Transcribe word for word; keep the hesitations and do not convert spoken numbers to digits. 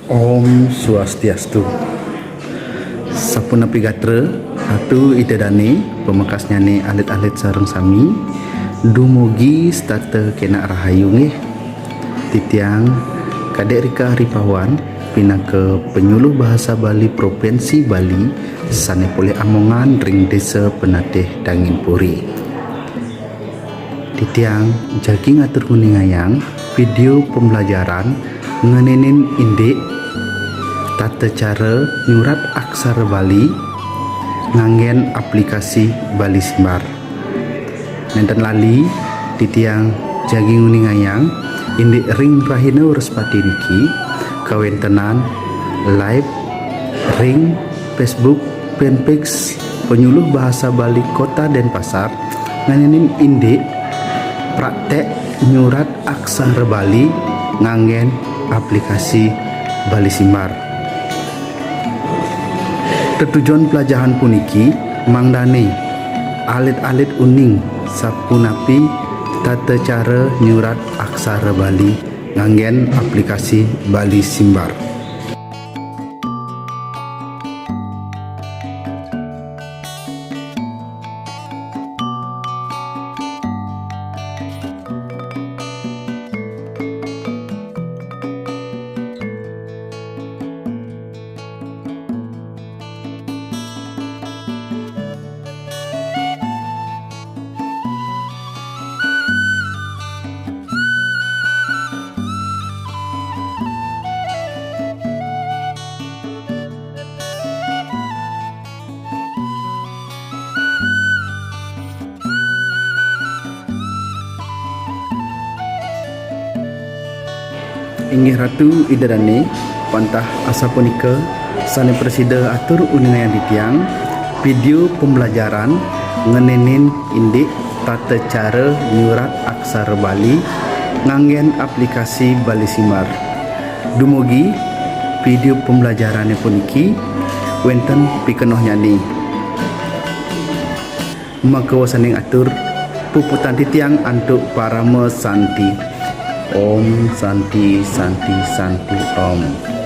Om Swastiastu. Sapunapi gatra, Ratu Ida Dane, pamekasnyane alit-alit sareng sami, dumugi setata kenak rahayu nggih. Titiang Kadek Rika Ripawan, pinaka penyuluh bahasa Bali Provinsi Bali, sane polih amongan ring Desa Penatih Danginpuri. Titiang jagi ngatur nguningayang video pembelajaran ngenenin indik tata cara nyurat aksara Bali nganggen aplikasi Bali Simbar. Nenten lali, titiang jagi nguningayang indik ring rahina Wrespati niki kawentenan live ring Facebook fanpage Penyuluh Bahasa Bali Kota Denpasar ngenenin indik praktek nyurat aksara Bali nganggen aplikasi Bali Simbar. Tetujon pelajahan puniki mangdane alit-alit uning sapunapi tata cara nyurat aksara Bali nganggen aplikasi Bali Simbar. Inggih Ratu Ida Dane, wantah asapunika sane prasida atur uningayang titiang video pembelajaran ngenenin indik tata cara nyurat aksara Bali nganggen aplikasi Bali Simbar. Dumugi video pembelajarane puniki wenten pikenohnyane. Maka wasaning atur puputang titiang antuk parama santi. Om Santi, Santi, Santi, Om.